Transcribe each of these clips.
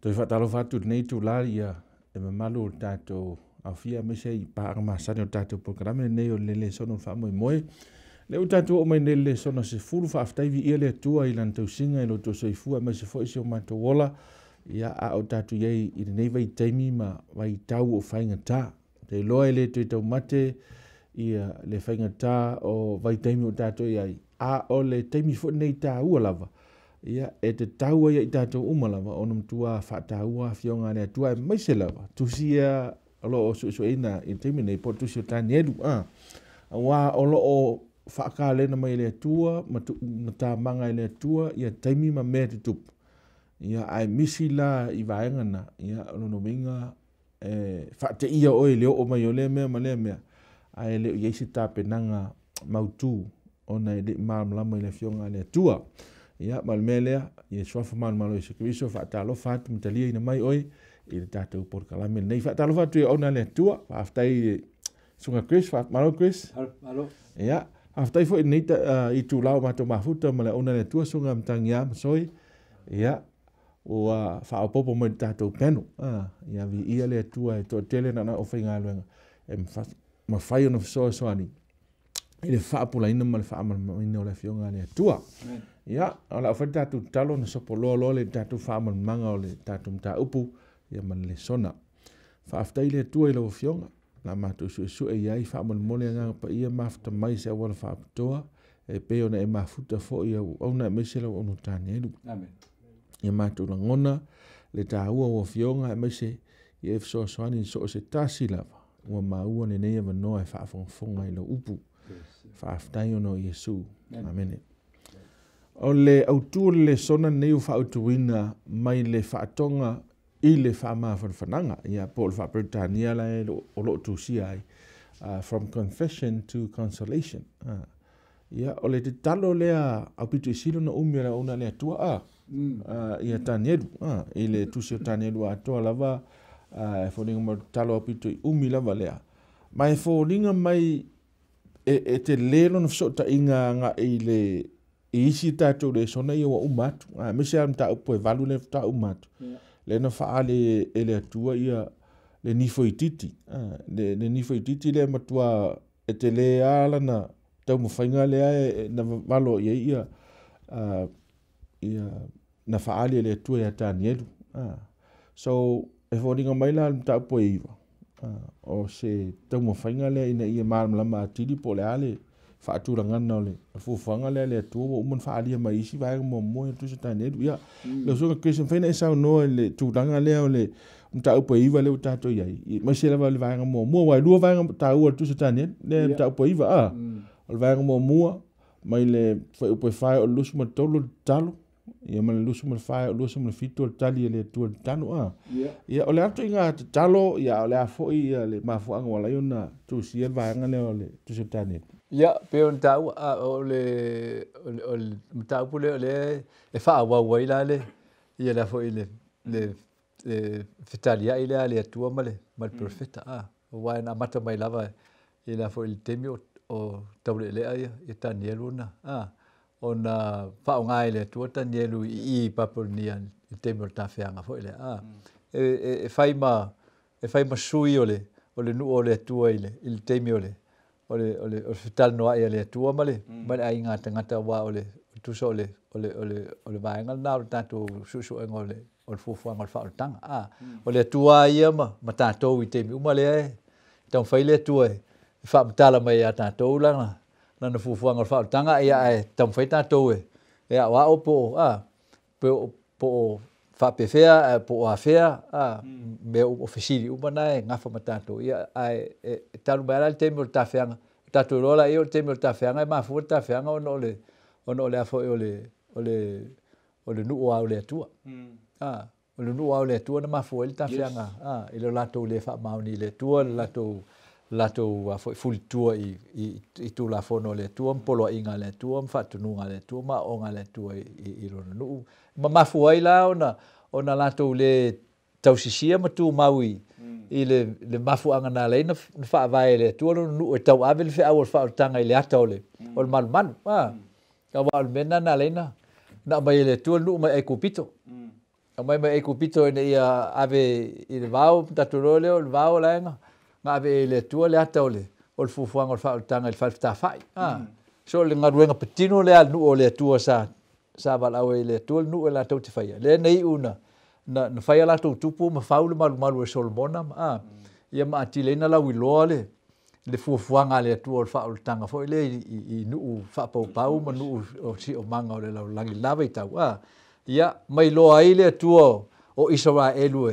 Toe faatalofa atu i lenei itulā i le mamalu o le tatou aofia aemaise i paaga masani o le tatou polokalame lenei o le Lesona o le Faamoemoe. Lea ua tatou oo mai nei i le lesona 10, faafetai viia le Atua i Lana tausiga i lo outou soifua aemaise foi si o matou ola, ia a o tatou i ai i lenei vaitaimi ma vaitau o faigata. Ou te iloa e le toe taumate ia le faigata o vaitaimi o tatou i ai, a o le taimi foi lenei taua lava, ia e tatau ai ia i tatou uma lava ona matua faataua Afioga a le Atua aemaise lava tusi ia o lo o suesueina i le taimi nei po o le tusi o Tanielu, aua o lo o faakalena mai e le Atua ma matamaga e le Atua ia taimi ma mea tutupu. Ia ae misi la i vaega na, ia o lona uiga e faateia oe i le oo mai o lea mea ma lea mea, ae le o i ai se tapenaga mautu ona e le i malamalama i le Afioga a le Atua. Ia ma le mea lea, i le suafa manumalo o Iesu Keriso, faatalofa atu ma taliaina mai oe i le tatou polokalame lenei. Faatalofa atu i auauna a le Atua, faafetai i le Susuga Chris, malo Chris. Malo. Ia, faafetai foi i lenei itula o matou mafuta ma le auauna a le Atua, Susuga Matagiā Masoi. Ia, ua faaopoopo mai i le tatou panel. Ia viia le Atua e toatele na o faigaluega e mafai ona fesoasoani i le faapulaina ma le faamalamalamaina o le Afioga a le Atua. Ia, o le a fai le tatou tatalo ona sopoloa loa le tatou faamalamalamaga o le tatou mataupu ia ma le lesona. Faafetai le Atua i lau Afioga, la matou suesue i ai faamolemole agaga paia mafuta mai se auala faapitoa e pei ona e mafuta foi au auauna aemaise lau auauna Tanielu. Amen. Ia matou lagona le taua o Afioga aemaise ia e fesoasoani i so o se tasi lava ua maua lenei avanoa e faafogafoga i lau upu. Faafetai ona o Iesu. Amene. O le autu o le lesona lenei ua faautuina mai le faatoga i le faamafanafanaga, ia po o le faa-Peretania la e o lo o tusia ai, from confession to consolation. Ia, o le tatalo lea aupito i sili ona umi o le auauna a le Atua, ia Tanielu, i le tusi o Tanielu atoa lava, e foliga mai o le tatalo aupito i umi lava lea. Ma e foliga mai e tele lona fesootaiga agai i le i isi tatou lesona ia ua uma atu, aemaise lava mataupu e 8 lea faatoa uma atu. Lea na faaali e le Atua ia le nifo itiiti, le nifo itiiti lea matua e tele lava lana taumafaiga lea na valo i ai ia, ia na faaali e le Atua ia Tanielu. So, e foliga mai la le mataupu e 9, o se taumafaiga lea ina ia malamalama atili po o le a le faatulagaga o le fuafuaga lea le Atua ua uma ona faaalia mai isi vaega muamua i le tusi o Tanielu. Ia, lau Susuga Chris, e mafai ona e saunoa i le tulaga lea o le mataupu e 9 lea ua tatou i ai, aemaise lava le vaega muamua, aua e 2 vaega taua o le tusi o Tanielu, lea mataupu e 9, o le vaega muamua mai le fuaiupu e 4 o le 23 o le tatalo, ia ma le 24 o le 27 o le tali e le Atua i le tatalo. Ia, o le a ituaiga tatalo, ia o le a foi ia le mafuaaga ua ala ai ona tusia le vaega lea o le tusi o Tanielu. Ia, pei ona taua, o le mataupu lea o lea e faaauau ai la le, ia le foi le fetaliai lea a le Atua ma le profeta. Aua na amata mai lava i le foi le taimi o taulealea ia Tanielu na, ona faaaoga e le Atua Tanielu i Papelonia i le taimi o le tafeaga foi lea. E fai ma sui o le nuu o le Atua i le taimi o le fetalanoai a le Atua ma le aiga tagata, aua o le tusa o le vaega lena o le tatou suesuega o le fuafuaga o le faaolataga. O le Atua ia ma tatou i taimi uma lea e taumafai le Atua e faamatala mai ia tatou lana fuafuaga o le faaolataga, ia ae taumafai tatou e aoao po o faapefea po o afea, mea o fesili uma na e gafa ma tatou. Ia ae talu mai lava le taimi o le tafeaga, tatou iloa laia o le taimi o le tafeaga e mafua le tafeaga ona o le a foi o le nuu lava o le Atua. O le nuu lava o le Atua na mafua ai le tafeaga i le latou le faamaoni i le Atua, le latou foi fulitua i Tulafono a le Atua ma poloaiga a le Atua ma faatonuga a le Atua ma aoaoga a le Atua i lona nuu. Ma mafua ai la ona latou le tausisia ma tumau i le mafuaaga na ala ai na faavae e le Atua lona nuu e tauave le feau o le faaolataga i le ata o le malumalu. Aua o le mea lena na ala ai na aumai e le Atua le nuu mai Aikupito. Aumai mai Aikupito ina ia ave i le vao, tatou iloa lea o le vao la e na ave e le Atua le ata o le fuafuaga o le faaolataga i le fale fetafa'i. So o le galuega patino lea a le nuu o le Atua sa valaau ai e le Atua le nuu e latou te faia, lea na iu ina na fai a latou tupu ma fau le malumalu e Solomona ma ia ma atili ai ona lauiloa le fuafuaga a le Atua o le faaolataga foi lea i nuu faapaupau ma nuu o siosiomaga o le lalolagi i lena vaitau, ia ma iloa ai le Atua o Isaraelu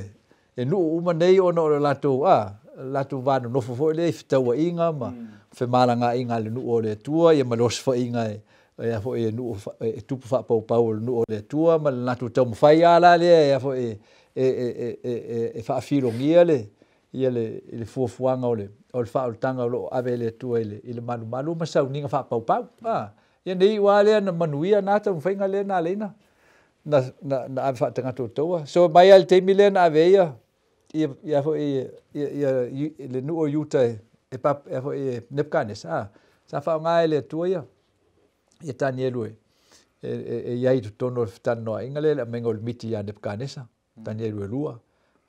e nuu uma nei ona o le latou latou va nonofo foi lea i fetauaiga ma femalagaaiga a le nuu o le Atua ia ma le osofaiga e nuu e tupu faapaupau o le nuu o le Atua ma le latou taumafai lava la lea e faafilogia le fuafuaga o le faaolataga o lo o ave e le Atua i le malumalu ma sauniga faapaupau. Ia na iu lava lea na manuia na taumafaiga lea na ala ai ona ave faatagata o taua. So mai lava i le taimi lea na ave ai le nuu o Iuta e Nepukatanesa, sa faaaoga e le Atua ia Tanielu e i ai i totonu o le fetalanoaina lea i le aumaiga o le miti ia Nepukatanesa, Tanielu e 2,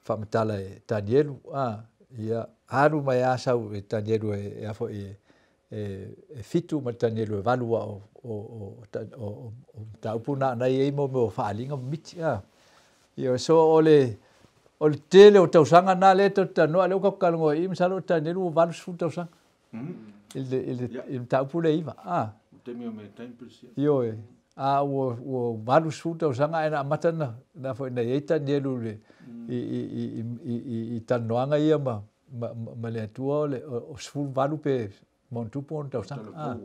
faamatala e Tanielu, ia alu mai lava sau e Tanielu e 7 ma le Tanielu e 8, aua o mataupu na o lena e i ai mo mea o faaaliga ma miti. Ioe, so o le tele o tausaga na lea tatou te talanoa, a o lea ua tatou talanoa i i, masalo o Tanielu ua 80 tausaga i le mataupu lea e 9. Ioe, a ua 80 tausaga ae na amata na i ai Tanielu i talanoaga ia ma le Atua o 18 pe ma ona tupu ona tausaga.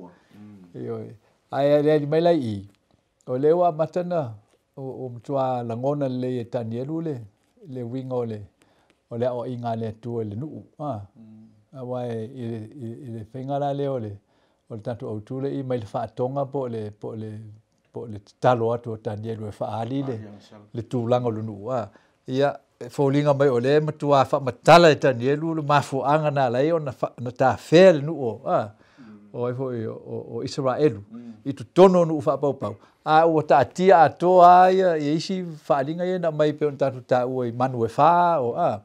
Ioe, ae aliali mai la i i, o lea ua amata ona ua matua lagona lelei e Tanielu le uiga o le aoaiga a le Atua i le nuu. Aua i le faiga la lea o le tatou autu lea e i mai le faatoga po o le tatalo atu a Tanielu e faaali le tulaga o le nuu. Ia, e foliga mai o lea e matua faamatala e Tanielu le mafuaaga na ala ai ona tafea le nuu o Isaraelu i totonu o nuu faapaupau, a ua taatia atoa lava ia isi faaaliga ia na aumai pei ona tatou taua i manu e 4,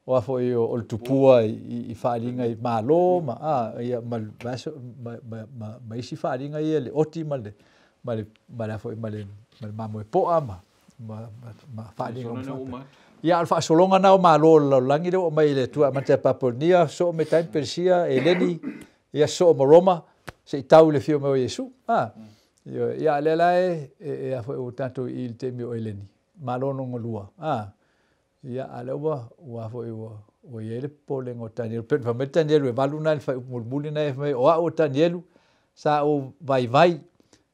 o a foi o le tupua i faaaliga i malo ma isi faaaliga ia le oti ma le mamoe poa ma faaaliga uma. Ia, a o le faasologa lena o malo o le lalolagi lea ua aumai e le Atua e amata ia Papelonia, sosoo ma Peresia, Eleni, ia sosoo ma Roma, se i tau i le afio mai o Iesu. Ia, a o lea la e ua tatou i i le taimi o Eleni, malo lona lua. Ia, a o lea ua i ai le popolega o Tanielu. Pei ona fai mai Tanielu e 8 na i le fuaiupu mulimuli lena e fai mai, o au o Tanielu, sa ou vaivai,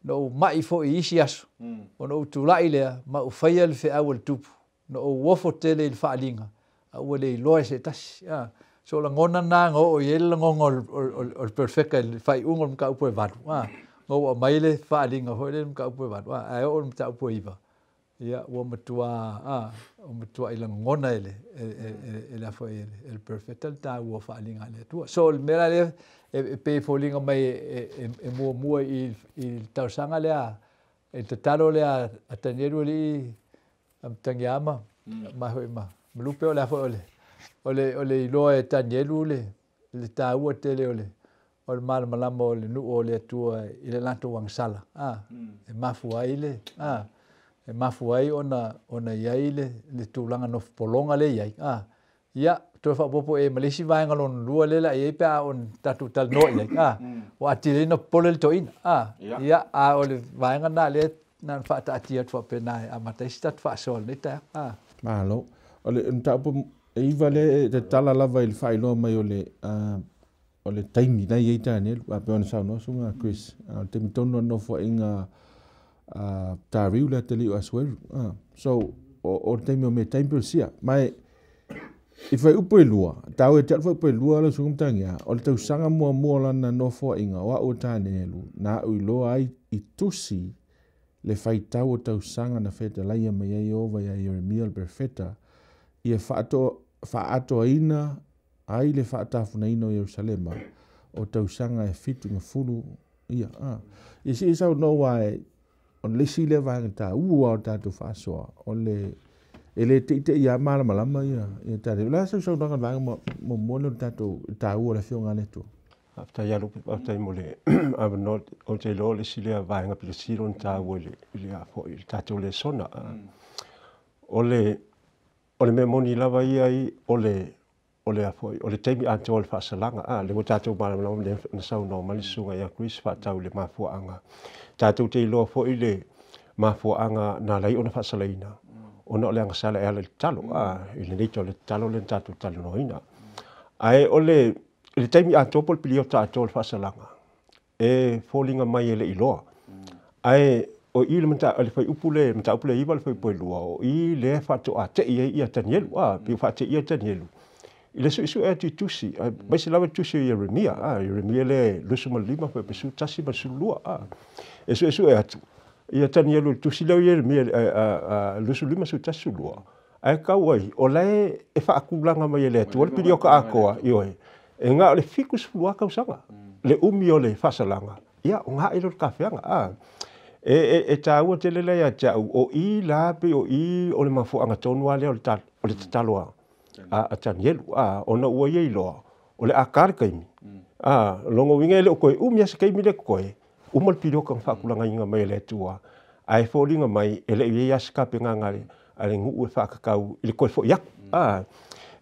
na ou mai foi i isi aso, ona ou tulai lea ma ou faia le feau a le tupu, na ou ofo tele i le faaaliga, a ua le iloa e se tasi. So o lagona na na oo i ai le lagona o le perofeta i le faaiuga o le mataupu e 8, na ua aumai le faaaliga foi lea i le mataupu e 8, ae oo i le mataupu e 9, ia ua matuai lagona e le perofeta le taua o faaaliga a le Atua. So o le mea la lea e pei e foliga mai e muamua i le talosaga lea, i le tatalo lea a Tanielu alii Matagiā ma Lupe, o le a foi o le iloa e Tanielu le taua tele o le malamalama o le nuu o le Atua i le latou agasala. E mafua ai le e mafua ai ona i ai le tulaga nofopologa lea e i ai. Ia, toe faaopoopo i ai ma le isi vaega lona lua lea o le a i ai pe a oo ina tatou talanoa i ai, ua atili ai ona popole le toeaina. Ia, a o le vaega lena lea na ona faataatia atu faapena e amata ai se tatou faasoa i lenei taeao. Malo. O le mataupu e 9 lea e tatala lava i le faailoa mai o le taimi la e i ai Tanielu, a pei ona saunoa susuga Chris, o le taimi tonu o le nofoaiga Tariu le atalii o Asueru. So, o le taimi o Metai ma Peresia. Ma i fuaiupu e 2, taua ia te au le fuaiupu e 2 lau susuga Matagiā, o le tausaga muamua o lana nofoaiga o au o Tanielu, na au iloa ai i tusi le faitau o tausaga na fetalaia mai ai Ieova ia Ieremia le perofeta, ia faaatoaina ai le faatafunaina o Ierusalema o tausaga e 70 ia. Ia si i saunoa ua o le isi lea vaega taua o tatou faasoa, o le E le teitei ia malamalama ia ia tale. La sau sau daga vaega mo mo le tatou taua o le afioga a le Atua. Faafetai alo, faafetai mo le avanoa. Ou te iloa o le isi lea vaega pito sili ona taua i le a foi i le tatou lesona. O le mea moni lava ia i o le a foi o le taimi atoa o le faasalaga a le ua tatou malamalama le na saunoa mai le susuga ia Chris faatau i le mafuaaga. Tatou te iloa foi le mafuaaga na ala ai ona faasalaina, ona o le agasala e ala i le tatalo a i le nature o le tatalo lea na tatou talanoaina. Ae o le i le taimi atoa po o le piliota atoa o le faasalaga, e foliga mai e le iloa. Ae o i le mata le fuaiupu le mataupu le 9 le fuaiupu e 2, o i lea faatoa tei ai ia Tanielu a pe faatei ia Tanielu i le suesue atu i tusi, aemaise lava tusi o Ieremia a Ieremia le 25 fuaiupu 11 ma le 12 a e suesue atu ia Tanielu i le tusi lea o Ieremia 25 11 12, ae kau ai o lae e faatulaga mai e le Atua le pilioka atoa ioe e na o le 70 tausaga le umi o le faasalaga ia o gae lo le kafeaga a e taua tele lea ia te au o i la pe o i o le mafuaaga tonu lava lea o le tatalo a Tanielu a ona ua ia iloa o le a le taimi a logo uiga e le o toe umi a se taimi le totoe uma le pilioka na faatulagaina mai e le Atua, ae foliga mai e le i ai a se tapenaga a le nuu e faatatau i le toe foi atu a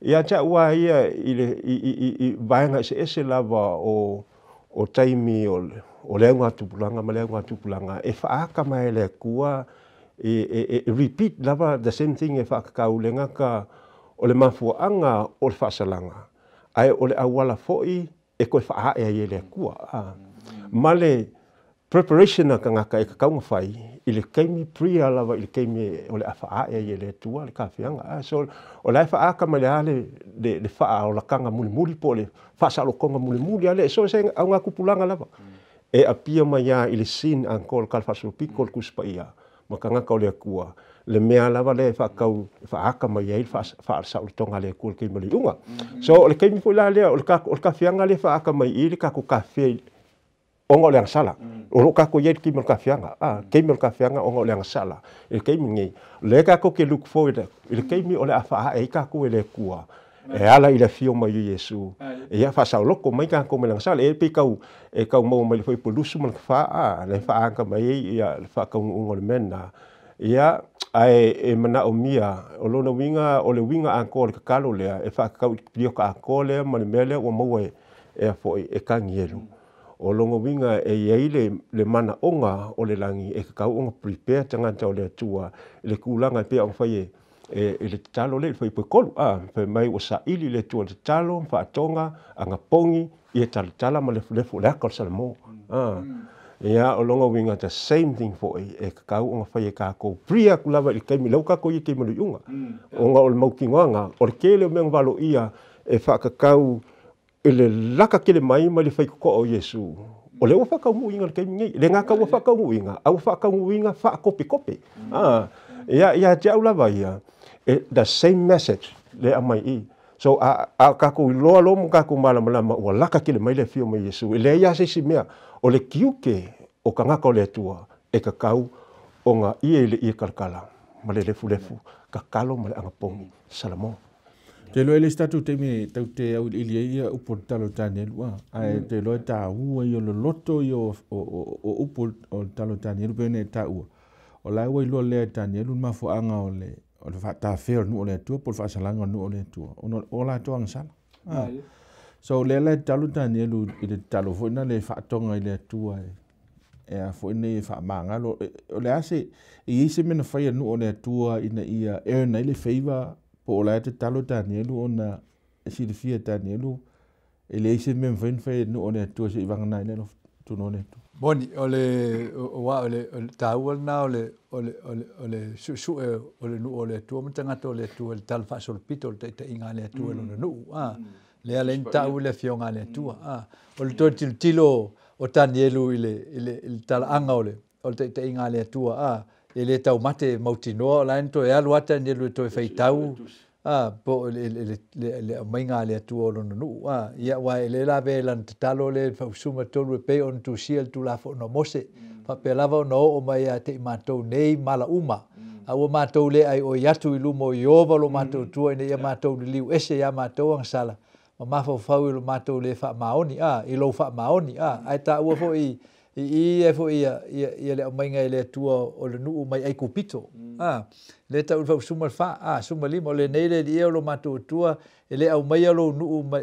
ia te au a ia i le i vaega eseese lava o taimi o le augatupulaga ma le augatupulaga e faaata mai e le Atua e repeat lava the same thing e faatatau le gata o le mafuaaga o le faasalaga, ae o le auala foi e toe faaae ai e le Atua a ma le preparation a tagata e tatau ona fai i le taimi pria lava i le taimi o le a faaae ai e le Atua le kafiaga a. So o la e faaata mai le a le faaolataga mulimuli po o le faasalotoga mulimuli a le so se augatupulaga lava e apia mai a i le sin atoa le tala faasolopito o le Tusi Paia ma tagata o le Atua le mea lava lea e faatau e faaata mai ai le faasaolotoga a le Atua i le taimi o le iuga. So o le taimi foi la lea o le kafiaga lea e faaata mai i le tatou kafea ona o le agasala o loo tatou iai le taimi o le kafiaga a taimi o le kafiaga ona o le agasala i le taimi lenei lea tatou te look forward i le taimi o le a faaae ai tatou e le Atua e ala i le afio mai o Iesu ia faasaoloto mai tatou mai le agasala e pei tau e tau maua mai le foi polusu ma le fa a le faaata mai ai ia le faataunuuga o le mea lena ia ae e manaomia o lona uiga o le uiga atoa o le tatalo lea e faatatau i le pilioka atoa lea ma le mea lea ua maua e a foi e Tanielu o lona uiga e i ai le manaoga o le lagi e tatau ona prepare tagata o le Atua i le tulaga e pei ona fai e le tatalo lea i le fuaiupu e 3 a fai mai ua saili le Atua i le tatalo faatoga agapogi ia talatala ma lefulefu o le aka o le Salamo a ia o lona uiga the same thing foi e tatau ona fai e tatou pria atu lava i le taimi lea ua tatou i le taimi o le iuga ona o le mautinoaga o le tele o mea na valoia e faatatau i le laka tele mai ma le faitotoa o Iesu o lea ua faataunuuina i le taimi nei le gata ua faataunuuina a ua faataunuuina faakopekope a ia ia te au lava ia the same message le aumai i. So a tatou iloa loa ma tatou malamalama ua laka tele mai le afio mai Iesu e leai lava se isi mea o le tiute o tagata o le Atua e tatau ona ia i le ie kalakala ma le lefulefu tatalo ma le agapogi Salamo. Te loa le isi tatou taimi tau te auiliili ai ia upu o le talo o Tanielu a ae te loa e taua ia o le loto ia o upu o le talo o Tanielu pe ona e taua o la e ua iloa lea e Tanielu le mafuaaga o le faatafea o le nuu o le Atua po o le faasalaga o le nuu o le Atua ona o latou agasala. So lea la e tatalo Tanielu i le tatalo foi na le faatoga i le Atua e a foi nei e faamagalo o le a se e i ai se mea na fai a le nuu o le Atua ina ia earn ai le favor po o la e tatalo Tanielu ona e silafia e Tanielu e leai se mea mafai ona fai e le nuu o le Atua se'i vagana ai le alofa tino o le Atua. Moni o le o o le o le taua lena o le suesue o le nuu o le Atua ma tagata o le Atua i le tala faasolopito o le taitaiga a le Atua i lona nuu a lea le ta'u i le afioga a le Atua a o le toe tilotilo o Tanielu i le talaaga o le taitaiga a le Atua a e le taumate mautinoa o la e na toe alu a Tanielu e toe faitau a po o le aumaiga a le Atua o lona nuu a ia ua e le lave e lana tatalo le fausuma tolu e pei ona tusia le Tulafono a Mose faapea lava ona oo mai ia te i matou nei mala uma. A ua matou lē ʻaiʻoi atu i luma o Ieova lo matou Atua ina ia matou liliu ese iā matou agasala ma mafaufau i lo matou lē faamaoni a i lou faamaoni a ae taua foi i i ia foi ia ia ia le aumaiga e le Atua o le nuu mai Aikupito a lea tau i le fuaiupu 14 a 15 o lenei le Alii e o lo matou Atua e le aumaia lou nuu ma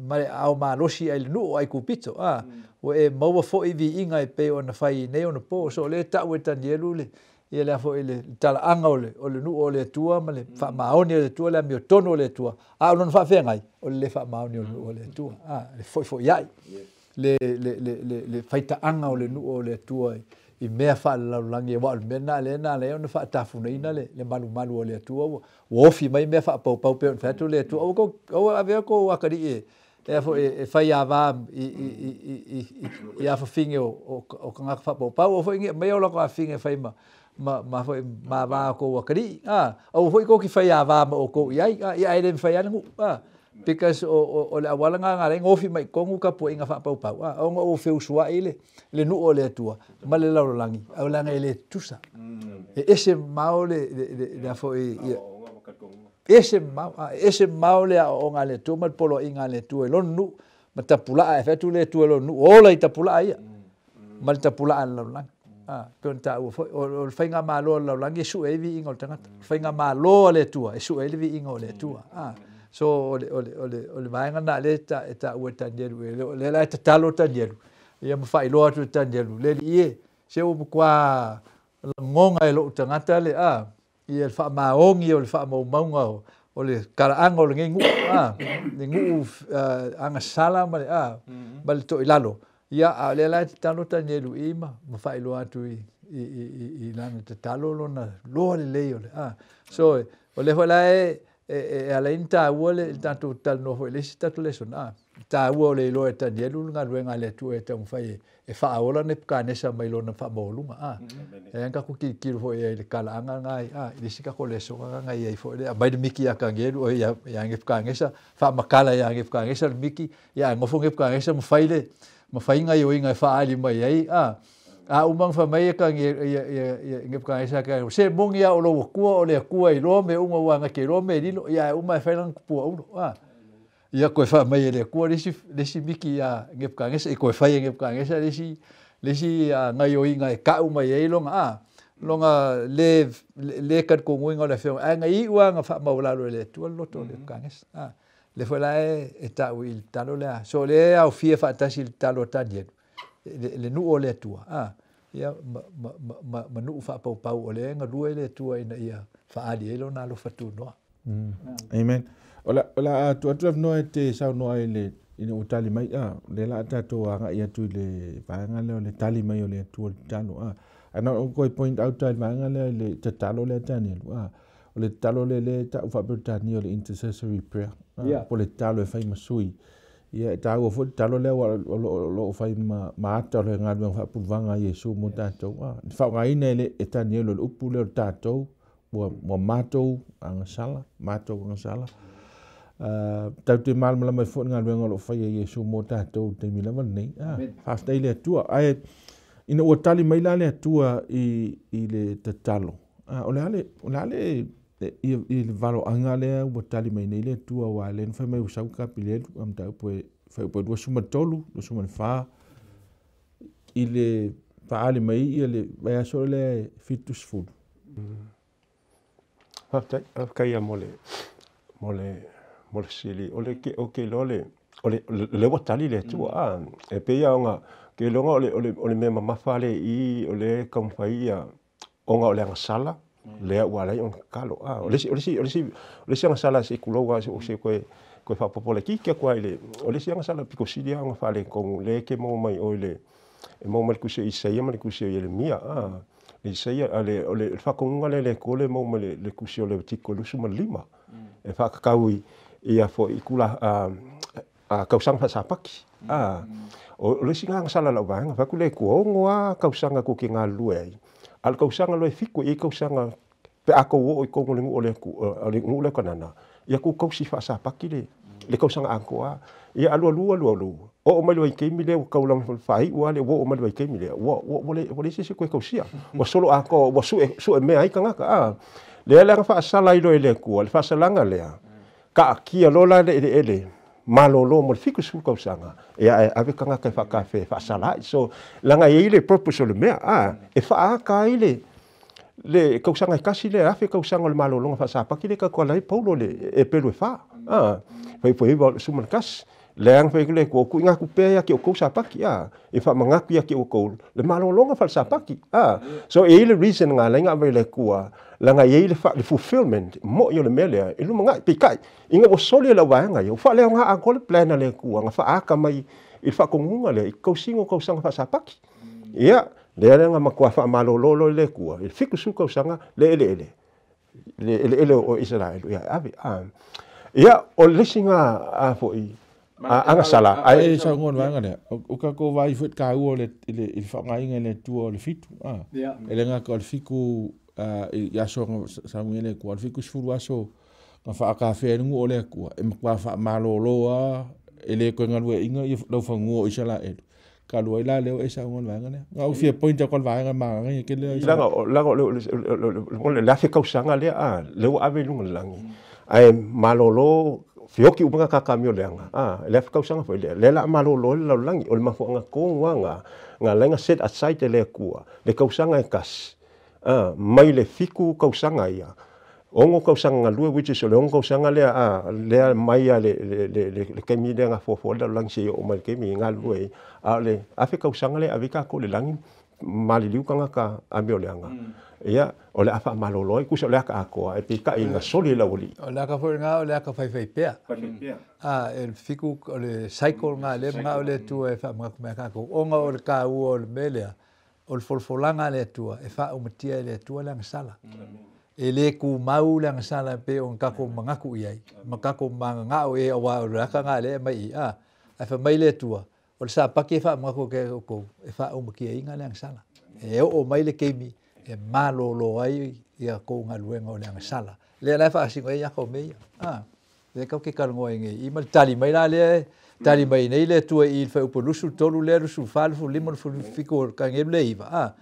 ma le aao malosi ai le nuu o Aikupito a ua e maua foi viiga e pei ona fai i nei ona po. So o lea e tau e Tanielu le ia le a foi le talaaga o le o le nuu o le Atua ma le faamaoni o le Atua le amiotonu o le Atua a o lona faafeagai o le lē faamaoni o le nuu o le Atua a le fefoifoiai le le le le faitaaga o le nuu o le Atua i mea faalelalolagi aua o le mea lena lea na ala ai ona faatafunaina le le malumalu o le Atua ua ua ofi mai mea faapaupau pei ona fai atu le Atua aua kou aua avea kou atalii e e a foi e faiāvā i i i i i afafine o o o tagata faapaupau aua foi ne i aumaia o latou afafine e fai ma ma ma foi ma va o tou atalii a aua foi tou te faiāvā ma outou i ai a ia ae le mafai lava le nuu a because o o o le auala lena na ala ai ona ofi mai i totonu tapuaiga faapaupau a ona ua feusuai le le nuu o le Atua ma le lalolagi leaga e le tutusa e ese mamao le le le le a foi ia ese mamao a ese mamao le aoaoga a le Atua ma le poloaiga a le Atua i lona nuu ma tapulaa e fai atu le Atua i lona nuu ola i tapulaa ia ma le tapulaa a le lalolagi a pei ona taua foi o le faigamalo a le lalolagi e sue ai viiga o le tagata o le faigamalo a le Atua e sue ai le viiga o le Atua a so o le o le o le o le vaega lena lea e taua e Tanielu o lea la e tatalo Tanielu ia ma faailoa atu e Tanielu le Alii e se ua matua lagona e lou tagata le a ia le faamaoni o le faamaumauga o o le talaaga o lenei nuu a le nuu agasala ma le a ma le toilalo ia a o lea la e tatalo Tanielu i ma ma faailoa atu i i i i lana tatalo lona loa lelei o le a so o lea foi la e e e ala ai ona taua le tatou talanoa foi i le isi tatou lesona a taua o le iloa e Tanielu le galuega a le Atua e taumafai e faaola Nepukanesa mai lona faamaualuga a e ala tatou tilotilo foi i ai i le talaaga lena a i le isi tatou lesona na i ai foi lea aumai le miki ia Tanielu oi ia ia Nepukanesa faamatala ia Nepukanesa le miki ia ae nofo Nepukanesa ma fai le ma fai gaioiga e faaali mai ai a a uma ona fai mai e Tanielu ia ia ia Nepukanesa ia se moni lava o lou Atua o le Atua e iloa mea uma aua na te iloa mea lilo ia ae uma e fai lana tupuaulo a ia toe fai mai e le Atua le isi le isi miki iā Nepukanesa, i toe fai e Nepukanesa le isi le isi gaoioiga e ta'u mai ai lona a lona lē lē talitonuina o le Afioga ae na iu lava ina faamaualalo e le Atua le loto o Nepukanesa a lea foi la e ta'u i le tatalo lea so o lea e aofia faatasi i le tatalo a Tanielu le nuu o le Atua a ia ma ma ma ma nuu faapaupau o lea e galue le Atua ina ia faaali ai lona alofa tunoa. Amen. O le o le a tuu atu le avanoa e te saunoa ai i le ina ua tali mai a lea la a tatou agai atu i le vaega lea o le tali mai o le Atua i le tatalo a. Ae na ona ou toe point out lava i le vaega lea i le tatalo lea a Tanielu a. O le tatalo lea lea e tau faa-Peretania o le intercessory prayer a, po o le tatalo e fai ma sui. Ia e taua foi le tatalo lea aua o lo o fai ma ma ata o le galuega faapuluvaga a Iesu mo tatou a. Na faaaogaina e le e Tanielu o le upu lea o le tatou ua ua matou agasala, matou agasala. Tatou te malamalama ai foi i le galuega o lo o faia e Iesu mo tatou i le taimi lava lenei. Faafetai i le Atua. Ae ina ua tali mai la le Atua i i le tatalo, o le a le o le a le i i le valoaga lea ua tali mai nei le Atua aua lea na fai mai ua sau Kapilelu a mataupu e fuaiupu e 23, 24 i le faaali mai ia le vaiaso lea e 70. Faafetai, faafetai ia mo le mo le mo le fesili. O le ou te iloa le o le lea ua tali le Atua a e pei lava ona ou te iloa o le o le o le mea mamafa lea i i o lea e taumafai ia ona o le agasala lea ua ala ai ona tatalo. A o le isi o le isi o le isi o le isi agasala se i tulou lava se i toe toe faaopoopo laitiiti atu lava i le o le isi agasala pito sili lava ona faaletonu lea e te maua mai i o i le e maua mai le tusi o Isaia ma le tusi o Ieremia. A Isaia a le o le faatonuga lea a le Atua lea e maua mai le tusi o Levitiko 25 e faatatau i ia foi i tula a tausaga faasapati. A o le isi lena agasala a lau vaega, fai atu le Atua, ono lava tausaga tou te galulue ai, a o le tausaga loa e 7, e i ai tausaga pe a tou oo i totonu o le nuu o le Atua, o le nuu lea o Kanana, ia tou tausi faasapati le tausaga atoa. Ia alualu alualu, Oo mai le vaitaimi lea ua taulaga faaiu lava le ua oo mai le vaitaimi lea, ua leai se isi e toe tausia. Ua solo atoa ua sue mea ai tagata a. Lea la na faasala ai loa e le Atua, le faasalaga lea, taatia loa la le eleele malolo mo le 70 tausaga, ia ae ave tagata e faatafe e faasala ai. So, leaga e i ai le purpose o le mea, a, e faaata ai le tausaga e tasi lea, 1000 tausaga o le malologa faasapati lea e tautala ai Paulo i le Eperu e 4, a, fuaiupu e 9 11. Leaga fai atu le Atua, o tuuina atu pea ia te outou Sapati, a, e faamanatu ia te outou le malologa faale-Sapati, a. So e i ai le reason na ala ai ona aumai e le Atua, leaga e i ai le fulfillment moi o le mea lea e lumanai. Peitai, ina ua soli e lau vaega ia, ua faaleaoga atoa le plan a le Atua na faaata mai i le faatonuga lea i tausiga o tausaga faasapati. Ia, lea la na matua faamalolo loa e le Atua i le 70 tausaga le eleele, le eleele o Isaraelu, ia e ave. A. Ia, o le isi na a foi, agasala. Ai e saunoa i le vaega lea, o tatou vaai foi i le taua o le i le faaaogaina e le Atua o le fitu. A. E le gata o le fitu i aso na saunia e le Atua, o le 70 aso na faatafea ai le nuu o le Atua, e matua faamalolo lava, e le toe galueaiina laufanua o Isaraelu. Talu ai la lea ua e saunoa i le vaega lea. Na ou fia point atu i le vaega manaia tele lea. Leaga o le 1000 tausaga lea, a, lea ua ave i luga o le lagi, ae malolo feoti uma tagata amioleaga, a, le 1000 tausaga foi lea, lea o le a malolo ai le lalolagi. O le mafuaaga tonu lava lena na ala ai ona set aside e le Atua le tausaga e tasi, a, mai le 7 tausaga ia, 6 tausaga galue, which is o le 6 tausaga lea, a, lea mai lava le taimi lea na foafoa ai le lalolagi seia oo mai i le taimi e galulue ai, a o le 1000 tausaga lea e ave ai tatou i le lagi, maliliu tagata amioleaga, ia, o le a faamalolo ai, tusa o le ata atoa, ae peitai na soli e le aualii. O le aka foi lena o le aka faifaipea. A, e le fitu, o le cycle lena lea e manao le Atua e faamanatu mai ia tatou, ona o le taua o le mea lea, o le folafolaga a le Atua, e faaumatia e le Atua le agasala. E le tumau le agasala e pei ona tatou manatu i ai, ma tatou mananao i ai, aua o le aka lena lea e aumai i i. A, ae fai mai le Atua, o le Sapati e faamanatu atu ai outou, e faaumatiaina le agasala. E oo mai le taimi e malolo ai ia tou galuega o le agasala. Lea la e faasino ai aka o mea ia. A, lea tatou te talanoa ai nei i i, ma le tali mai la lea e tali mai nei le Atua i i le fuaiupu 23 lea, 24, 25, 27 o Kanielu le 9, a,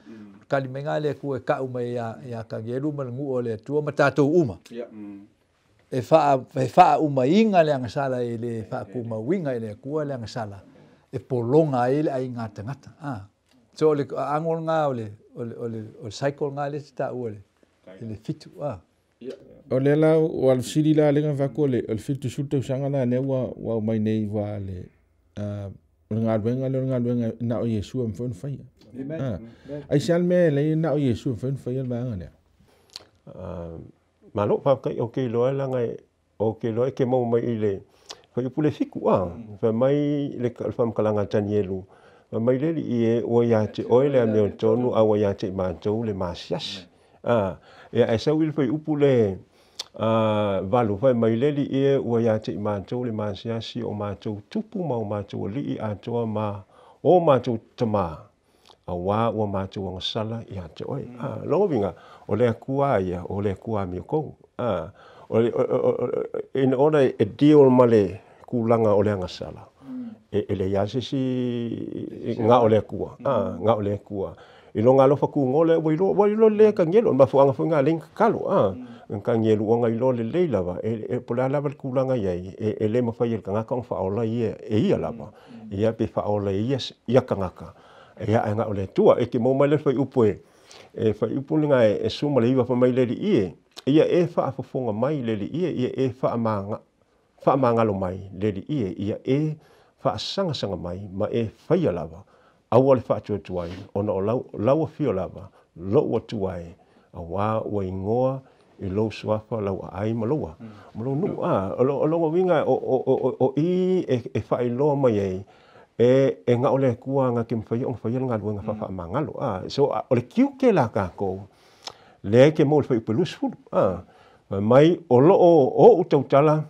tali mai na le Atua e tau mai ia Kanielu ma le nuu o le Atua ma tatou uma. E faaumaina le agasala e le faatumauina e le Atua le agasala e pologa ai le aiga tagata. A, so o le aano lena o le cycle lena lea e te taua i le fitu. A. O lea la ua alu sili la lea na fai atu o le 70 tausaga la lea ua aumai nei ua le o le galuega lea o le galuega na o Iesu e mafai ona faia. Aisea le mea e leai na o Iesu e mafai ona faia le vaega lea? Malo, faafetai, ou te iloa leaga ou te iloa e te maua mai i le fuaiupu le 7, a, fai mai le faamatalaga a Tanielu, fai mai le Alii e, ua ia te oe le amiotonu a ua ia te i matou le masiasi. A, ia ae sau i le fuaiupu le 8, fai mai le Alii e, ua ia te i matou le masiasi o matou tupu ma o matou alii atoa ma o matou tamā, auā ua matou agasala ia te oe. A, lona uiga, o le Atua ia, o le Atua amiotonu. A, o le, in order e deal ma le tulaga o le agasala, e leai lava se isi na o le Atua. A, na o le Atua. I lona alofa tunoa lea ua iloa, ua iloa lelei e Kanielu. O le mafuaaga foi lena e ala ai ona tatalo. A, Kanielu ona iloa lelei lava, e po o le a lava le tulaga e i ai, e le mafai e le tagata ona faaola ia e ia lava, ia pe faaola e ia ia tagata. Ia ae na o le Atua. E te maua mai le fuaiupu e fuaiupu lena e 19 fai mai le Alii e, ia e faafofoga mai le Alii e, ia e faamagalo mai le Alii e, ia e faasagasagamai ma e faia lava, aua le faatuatuai, ona o lau afio lava, lou Atua e, auā ua igoa i lou suafa lau aai ma lou nuu. A, o lona uiga o i e faailoa mai ai, e na o le Atua na te mafai ona faia le galuega faafaamagalo. A, so o le tiute la tatou, lea e te maua i le fuaiupu 20, a, fai mai o loo ou tautala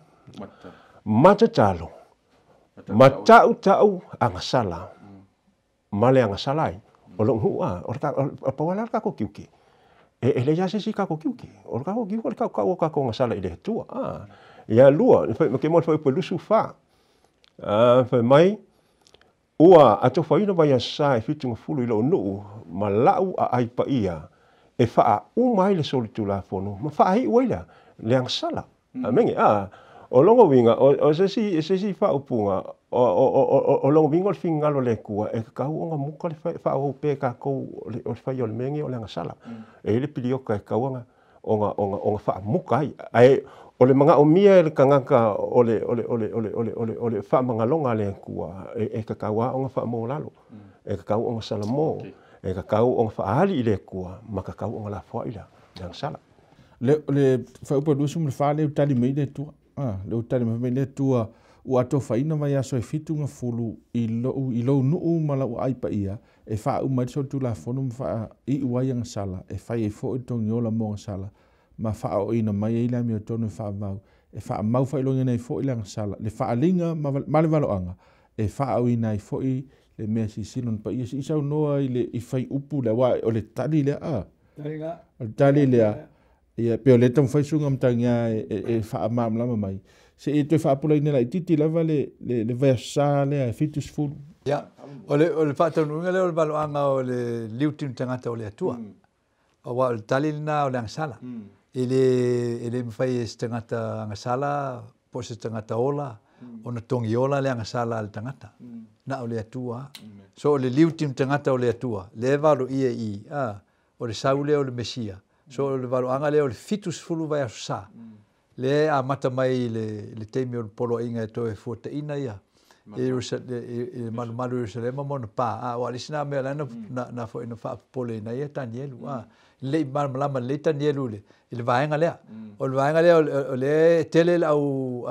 matatalo, ma tautau agasala, ma le agasala ai, o lou nuu, a, o le pau lava la le tatou tiute. E leai lava se isi tatou tiute. O le tatou tiute o le tautau o tatou agasala i le Atua. A, ia lua, ke maua i le fuaiupu 24, a, fai mai, Ua atofaina vaiaso sa e 70 i lo'u nu'u ma la'u aai paia e faauma ai le solitulafono ma faai'u ai lea le agasala. Amene a o logo uiga o se isi faaupuga o logo uiga o le finagalo o le Atua e tatau ona muka le faaauau pea e tatou o le faia o le mea lenei o le agasala. E i ai le piliota e tatau ona faamuta ai, ae o le manaomia e le tagata o le faamagaloga a le Atua e tatau lava ona faamaualalo, e tatau ona salamo, e tatau ona faaali i le Atua ma tatau ona lafoai le agasala. Le fuaiupu e 24 lea ua tali mai le Atua. Lea ua tali mai le Atua ua atofaina vaiaso e 70 i lou nuu ma lau aai paia e faauma ai le solitulafono ma faaiu ai agasala e fai ai foi le togiola mo agasala ma faaooina mai ai le amiotonu e faavavau e faamau faailogaina ai foi le agasala le faaaliga ma le valoaga e faaauina ai foi le mea silisili ona paia. Se i saunoa i le fuaiupu lea, aua o le tali lea a o le tali lea ia pe o lea e taumafai suiga matagiā e faamalamalama mai. Se i toe faapulaina laitiiti lava le vaiaso sa lea e 70. Ia, o le faataunuuina lea o le valoaga o le liutinu tagata o le Atua. Aua o le tali lena o le agasala. E le mafai e se tagata agasala po o se tagata ola ona togiola le agasala a le tagata. Na o le Atua. So o le liutinu tagata o le Atua, le valoia i o le sau lea o le Mesia. So o le valoaga lea o le 70 vaiaso sa. Le amata mai le taimi o le poloaiga e toe fuataina ia i le malumalu i Ierusalema ma ona pa. A o le isi na mea la na foi na faapopole ina ia Tanielu. Lelei malamalama lelei Tanielu i le vaega lea. O le vaega lea o le tele le au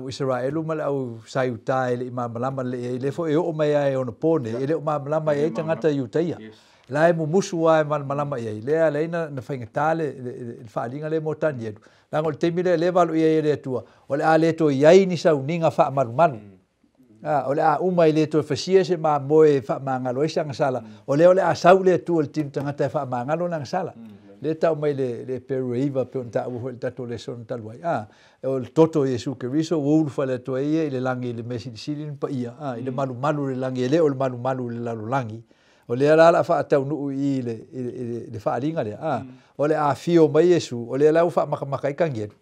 Isaraelu ma le au Saiuta e lei malamalama lelei ai. Le foi e oo mai ai ona po nei, e le o malamalama ai tagata Iutaia. La e mumusu lava e malamalama i ai. Lea ala ai na faigata le faaaliga lea mo Tanielu. Leaga o le taimi lea le valoia ai e le Atua, o le a le toe i ai ni sauniga faamalumalu. O le a uma e le toe fasia se mamoe e faamagalo ai se agasala. O lea o le a sau le Atua i le tino tagata e faamagalo le agasala. Le tau mai le Eperu e 9 pe ona taua foi le tatou lesona talu ai. O le toto o Iesu Keriso ua ulufale atu ai ia i le lagi i le mea silisili na paia, i le malumalu i le lagi, e le o le malumalu i le lalolagi. O lea la la faataunuu i le faaaliga lea. O le a afio mai Iesu, o lea la ua faamakamaka ai Tanielu.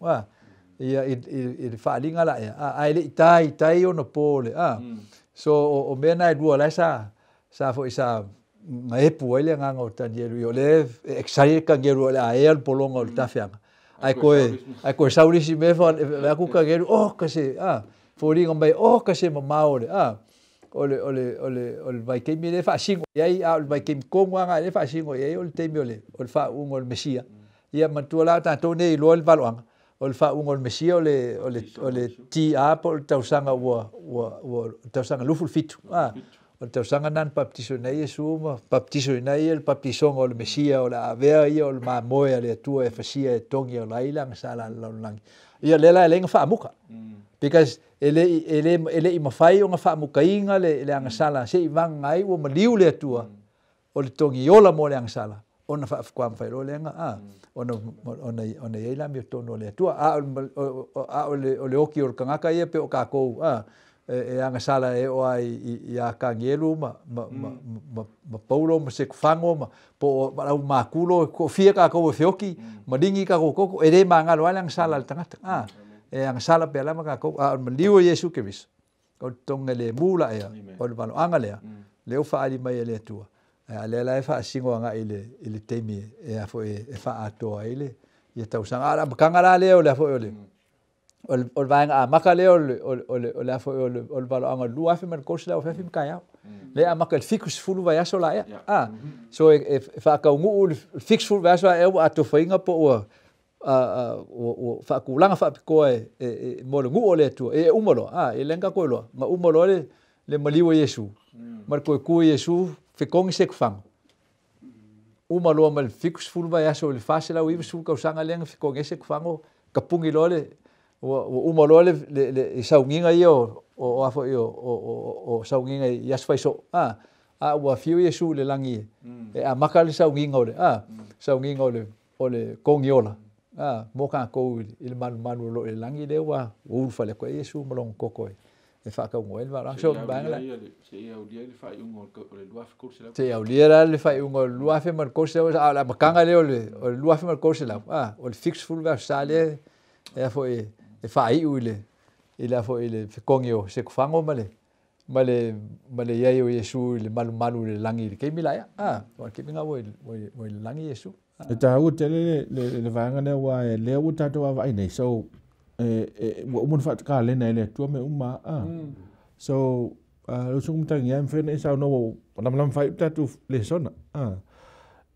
Ia i le faaaliga la ea. Ae le i tai ona po le. So o mea na e lua la sa foi sa ngaepu ai le agaga o Tanielu. O lea e excited Tanielu o le a ea le pologa o le tafeaga. Ai koe sau le isi mea fa aku Tanielu, oh kase foliga mai, oh kase mamao le o le vaitaimi le faasingo i ai, a o le vaitaimi tonu lava le faasingo i ai o le taimi o le faauuga o le Mesia. Ia matua la tatou nei iloa le valoaga o le faauuga o le Mesia o le TA po o le tausaga ua tausaga 27. O le tausaga na baptiso ai Iesu ma baptiso ai le baptisoga o le Mesia o le avea ia o le mamoe a le Atua e fasia e togi o lai le agasala a le lalolagi. Ia lea la e leai na faamuka. Because e le i mafai ona faamukaina le agasala se i vaga ai ua maliu le Atua o le togiola mo le agasala ona faafetoa mafai loa lea ona i ai le amiotonu o le Atua. A o le oki o le tagata ia pe o tatou e agasala e o ai ia Tanielu ma Paulo ma Sekufago ma po o lau makulo ko fia tatou e feoki ma ligi tatou koko e le magalo ai le agasala a le tagata. E agasala pea lava tatou. A o le maliu o Iesu Keriso o le toga le mu la ea o le valoaga lea lea ua faaali mai e le Atua. A lea la e faasingo agai i le taimi e a foi e faaatoa ai le ia tausaga. A o le amataga la lea o le a foi o le vaega amata lea o le a foi o le valoaga 2003 ma taeao. Lea amata i le 70 vaiaso la ea. So e faataunu'u le 70 vaiaso la ea ua atofaina po ua faatulaga faapitoa e mo le nuu o le Atua. E uma loa, e le tatou iloa, na uma loa le maliu o Iesu ma le toe tu o Iesu fetogi se kufago. Uma loa ma le 70 vaiaso i le 490 tausaga lea na fetogi ai se kufago, tapuni loa le ua uma loa le sauniga ia o a foi o sauniga i aso faisoo. A ua afio Iesu i le lagi e amata le sauniga o le sauniga o le togiola mo tatou i le malumalu o lo o i le lagi lea ua ulufale atu ai Iesu ma lona toto e E faakauga ai le valoaga. So vaega la seia aulia la le faaiuga o le 2300, a o le amataga lea o le 2300, a o le 70 vaiaso sa lea e a foi e faaiu i le a foi i le fetogi o Setofago ma le i ai o Iesu i le malumalu i le lagi i le taimi la ea. A o le taimi lena ua i le lagi Iesu. E taua tele le vaega lea aua e lea ua tatou vaavaai nei, so ua uma ona faatakalena e le Atua mea uma a. So lau susuga Matagiā, e mafai ona e saunoa ua lamalama faaiu le tatou lesona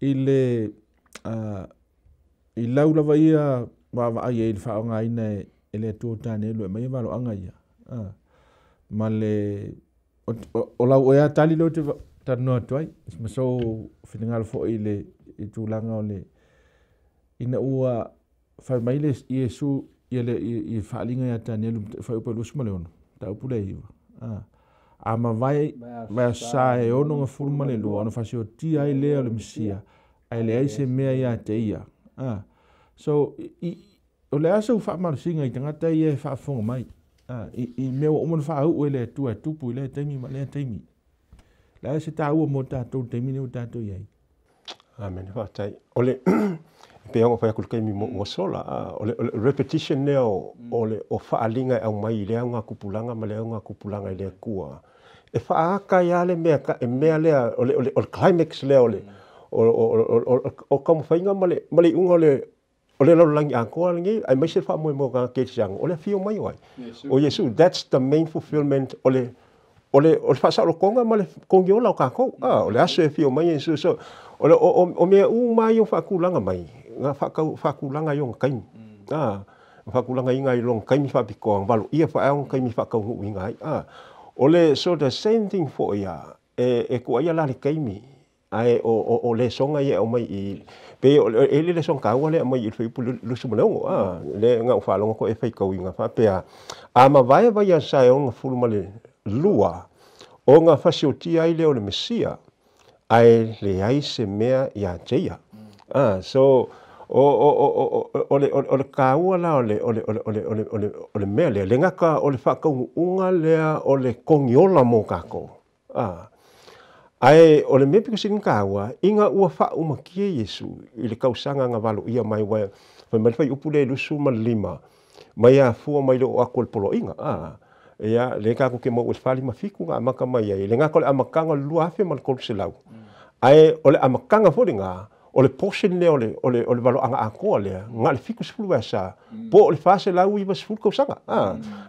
i le i lau lava ia vaavaai ai i le faaaogaina e le Atua o Tanielu e aumai valoaga ia ma le o lau oe lava tali lea ou te talanoa atu ai ma sou finagalo foi i le tulaga o le ina ua fai mai le Iesu ia le i faaaliga ia Tanielu fuaiupu e 26 mataupu lea e 9 a mavae vaiaso sa e 62 ona faasiotia ai lea o le Mesia ae leai se mea ia te ia. So o le a sou faamalosiga i tagata ia e faafofoga mai i mea ua uma ona faauu e le Atua e tupu i lea taimi ma lea taimi. Le a se taua mo tatou i le taimi lenei ua tatou i ai? Amen, faafetai. O le pei ona fai atu i le taimi ua sola, o le repetition lea o le o faaaliga e aumai i le augatupulaga ma le augatupulaga i le Atua. E faaata ai lava le mea e mea lea o le climax lea o le o taumafaiga ma le iuga o le lalolagi atoa lenei, aemaise le faamoemoe o tagata kerisiano, o le afio mai o ai? O Iesu. That's the main fulfillment o le faasaolotoga ma le togiola o tatou. O le aso e afio mai Iesu. So, o mea uma ia o faatulaga mai, na faatulaga i ona taimi. Faatulaga i lona taimi faapitoa, valoia faaea ona taimi faataunuuina ai. O le, so the same thing foi ia, e tuuaia la le taimi, ae o lesoga ia e aumai i, pei e le lesoga taua lea e aumai i le fuaiupu 26, lea na ou faalogo atu e faitauina faapea, a mavae vaiaso sa e 62, ona fasiotia ai lea o le Mesia, ae leai se mea ia te ia. So, o le taua la o le mea lea, le gata o le faataunuuga lea o le togiola mo tatou. Ae o le mea pito sili ona taua, ina ua faaumatia Iesu i le tausaga na valoia mai, ua fai mai le fuaiupu lea e 25, mai afua mai le oo atu o le poloaiga. Ia, lea tatou te maua i le 47 na amata mai ai, le gata o le amataga o le 2300. Ae o le amataga foi lena, o le portion lea o le valoaga atoa lea, na o le 70 vaiaso, po o le 490 tausaga.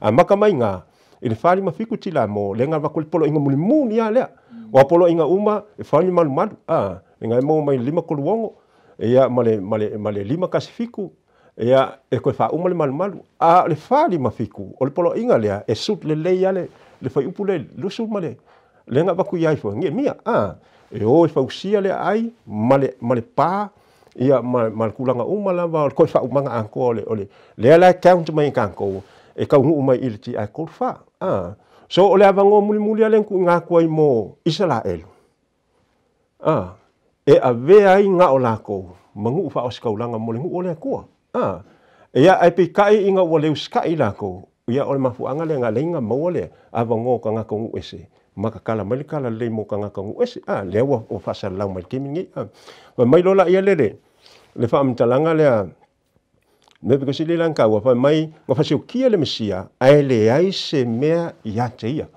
Amata mai ngā, i le 47 tila mo, le ngā vaku le poloaiga mulimuli lava lea. Ua poloaiga uma, e whai malu malu. Le ngai maua mai le 536, ia, ma le 517, ia, e koe whauma le malumalu. A le 47, o le poloaiga lea, e sut le lei ale, le whaiupu le lusu ma le, le ngā vaku iai fua, ngia mia, e o e fausia le ai, ma le pā, ia, ma le kulaga uma lava, o le koe whaumanga ankoa o le, lea la e count mai kākou, e kaunuu mai i le ti ai kolu wha. So, o le avangoa mulimuli ale ku ngā kua i mo Israel. E avea ai ngā o lākou, mangu wha o sikaulanga mo le ngu o le akua. Ia ai pe kai i ngā ua leu skai lākou, ia o le mafuanga le ngā leinga maua le avangoa ka ngā kaungu ese. Makakala mai le kala lei mo ka ngā kaungu ese. Lea ua o whasalau mai le kemi ngi. Wa mai lola ia lele, le whaamtalanga lea, me piko si le lanka ua whai mai, ngā whasiokia le Mesia, ae le ai se mea ia te ia.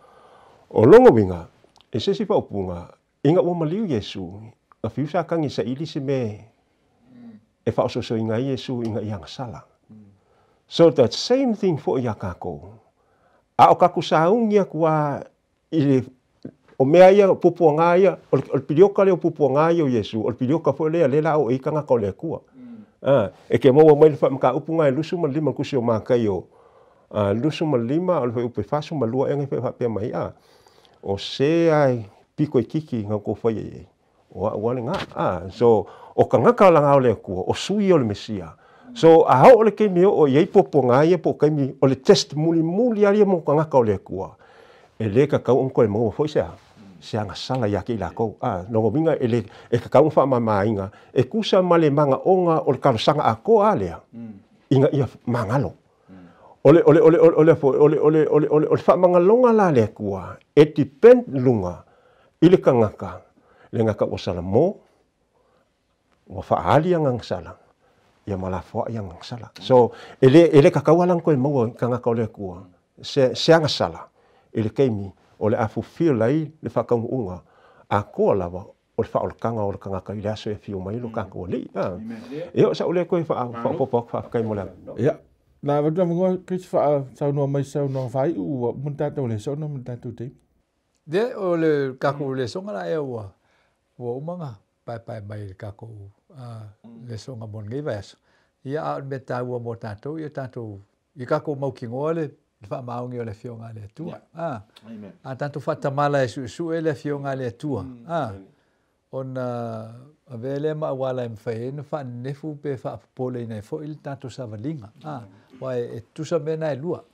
O longo winga, e se si whaopunga, inga ua maliu Iesu, a fiusa kangi sa ili se me, e whaososo inga Iesu inga ia ngasala. So that same thing for ia kākou. A o kaku saungia kua i le, o mea ia, pupua ngā ia, o le pilioka leo pupua ngā ia o Iesu, o le pilioka fo lea, le la o e ikanga ka o le akua. E ke maua mai le whaamaka upu ngai 25 kusi o mākai o 25 o le whai upe fasu ma lua enga whai mai o se ai piko i kiki ngā kō whai e o a uale ngā. So o ka ngaka la ngā o le akua, o sui o le Mesia. So a hao o le keimi o iei popo ngā ia po keimi o le test muli muli alia mo ka ngaka o le akua. E le ka kau onko e maua foi sea. Se anga sala ia ke i lākou. Nongo minga e le e ka kau whaamamainga, e kusa ma le manga onga o le karosanga a koa alea, inga ia mangalo. O le o le o le o le o le o le o le o le o le faamagaloga la le Atua e depend luga i le tagata le gata ua salamo ua faaali agaga sala ia ma lafoai agaga sala. So e le tatau la ona toe maua i tagata o le Atua se agasala i le taimi o le a fulfill ai le faataunuuga atoa lava o le faaolataga o le tagata i le aso e afio mai lo tatou Alii. Ia o sa'u lea toe faaopoopo atu. Faafetai mo le avanoa. Ia na avatu avanoa Chris faasaunoa mai saunoaga faaiu ua uma le tatou lesona ma le tatou taimi. Le o le takou lesoga la ea ua uma ona paepae mai le takou lesoga mo lenei vaiaso. Ia a o le mea taua mo tatou ia tatou i takou mautinoa le faamaoni o le Afioga a le Atua. A tatou faatamala e suesue le Afioga a le Atua, ona avea lea ma auala e mafai ai ona faanenefu pe faapopoleina ai foi le tatou savaliga. Aua e tutusa mea na e lua.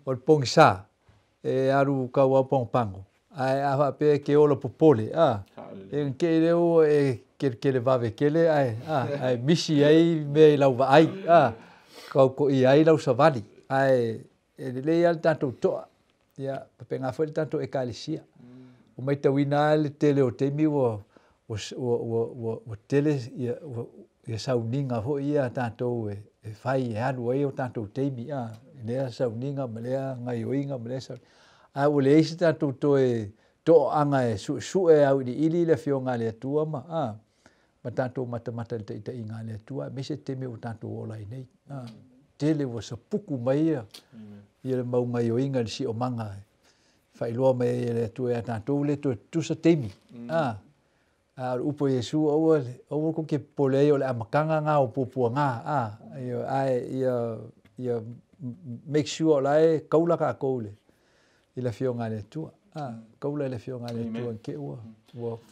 O le pogisa e alu tauau pagopago, ae a faapea e te ola popole, e te lea ua e kelepele vave tele ae misi ai mea i lau vaai, tautoia ai lau savali. Ae e lelei lava le tatou toa. Ia faapena foi le tatou Ekalesia. Ua matauina lava le tele o taimi ua tele ia sauniga foi ia a tatou e fai e alu ai o tatou taimi lea sauniga ma lea gaioiga ma lea sauniga. Ae ua leai se tatou toe toaaga e suesue auiliili le Afioga a le Atua ma tatou matamata i le taitaiga a le Atua, aemaise taimi ua tatou ola ai nei. Tele ua sapuku mai ia le mau gaioiga i le siomaga faailoa mai ai e le Atua ia tatou le toe tutusa taimi. A o le upu a Iesu, aua aua tou te popole ai o le amataga na o puapuaga ae ia make sure o la e kaula tatou i le Afioga a le Atua. Kaula i le Afioga a le Atua te ua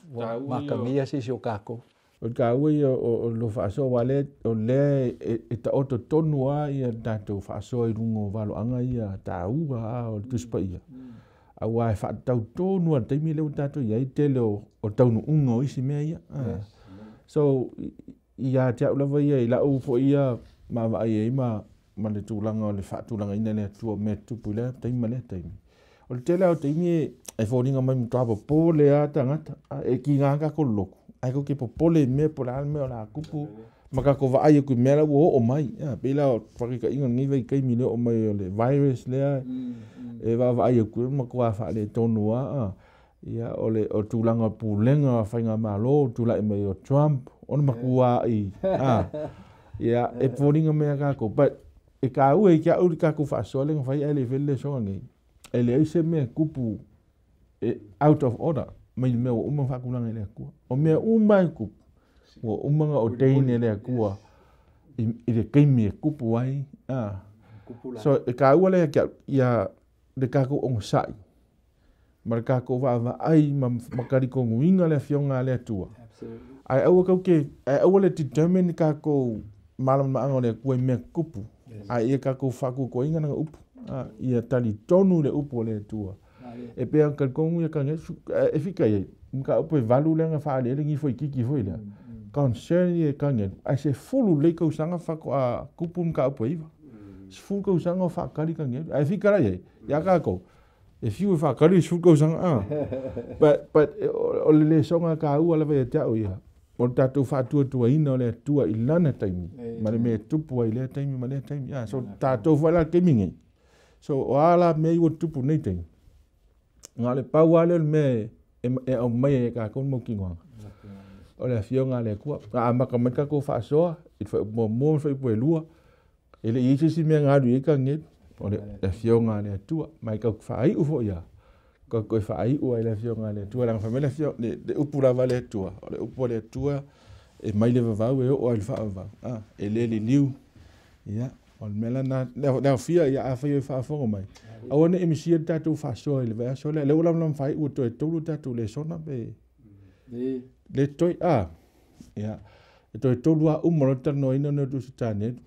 matagia se isi o tatou. O le taua ia o lo faasoa aua lea o lea e taoto tonu lava ia le tatou faasoa i luga o valoaga ia taua a o le Tusi Paia. Aua e faatatau tonu lava i le taimi lea ua tatou i ai tele o taunuuga o isi mea ia. So ia te au lava ia i lau foi ia maavaai ai ma le tulaga o le faatulagaina e le Atua o mea tutupu i lea taimi ma lea taimi. O le tele lava o taimi e foliga mai matua popole lava tagata. E kiga tatou lotu, ae tou te popole i mea po o le a le mea o le a tupu ma tatou vaai atu i mea la ua oo mai. Pei la o faataitaiga o lenei vaitaimi le oo mai o le virus lea e vaavaai atu e matua faaletonu lava. Ia o le o tulaga o pulega o faigamalo tulai mai o Trump ona matuai ia e foliga mai ia tatou. But e taua i te au le tatou faasoa lea na fai ae le i faia le lesoga nei. E leai se mea e tupu e out of order mai le mea ua uma ona faatulaga e le Atua. O mea uma e tupu ua uma ona ordain e le Atua i le taimi e tupu ai. So e taua lea ia te au ia le tatou onosai ma le tatou vaavaai ma talitonuina le Afioga a le Atua. Ae aua tou te ae aua le determine tatou malamalamaaga o le Atua i mea tutupu. Ae ia tatou faatuatuaina lana upu. Ia talitonu le upu o le Atua. E pei ona talitonu ia tagi e fika i ai. Mataupu e 8 lea na faaaliali nifo itiiti foi lea. Concern ia tagi ae 10 lelei tausaga faatoa tupu mataupu e 9. 10 tausaga o faatali tagi ae fika la i ai. Ia tatou e fiu e faatali 10 tausaga. But o le lesoga taua lava ia te au ia. O le tatou faatuatuaina o le Atua i lana taimi ma le mea e tupu ai lea taimi ma lea taimi. So tatou foi la le taimi nei. So o a la mea i ua tupu nei taimi. Na o le pau lava lea o le mea e aumai ai e tatou le mautinoaga. O le Afioga a le Atua. Na amata mai tatou faasoa i le fuaiupu muamua ma le fuaiupu e 2. E le i i ai se isi mea na alu i ai Kanielu. O le Afioga a le Atua. Ma e tatou te faaiu foi ia. Tatou toe faaiu ai le Afioga a le Atua. Leaga fai mai le Afioga, le upu lava a le Atua. O le upu a le Atua e mai le vavau e oo ai i le faavavau. E le liliu. Ia, o le mea lena, le aofia ia afai o faafofoga mai. Aua ne i misia le tatou faasoa i le vaiaso lea. Lea ua lamalama faaiu ua toe 3 tatou lesona pe le toe ia e toe 3 lava uma loa le talanoaina o le tusi Tanielu.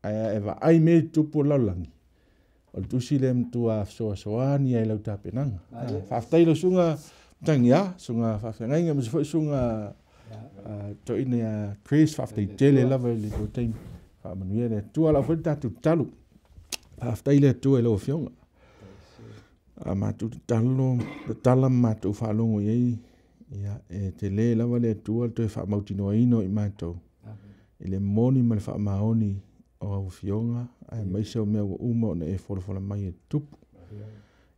Ae e vaai mea i tutupu o le lalolagi. O le tusi lea matua fesoasoani ai i lau tapenaga. Faafetai lau susuga Matagiā, susuga faafeagaiga, aemaise foi susuga toeaina ia Chris, faafetai tele lava i le tou taimi. Faamanuia le Atua. O lau foi le tatou tatalo. Faafetai le Atua i lau Afioga. A matou tatalo, tatala ma matou faalogo i ai, ia, e tele lava le Atua le toe faamautinoaina o i matou i le moni ma le faamaoni o au Afioga, aemaise o mea ua uma ona e folafola mai e tutupu.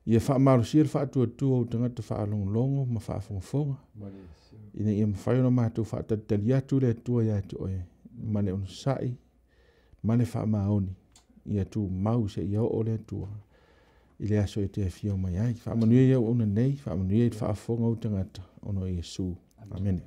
Ia faamalosia le faatuatua o tagata faalogologo ma faafogafoga, ina ia mafai ona matou faatalitali atu le Atua ia te oe, ma le onosai ma le faamaoni, ia tumau seia oo le Atua i le aso e te afio mai ai. Faamanuia i auauna nei, faamanuia i le faafofoga o ou tagata, ona o Iesu. Amene.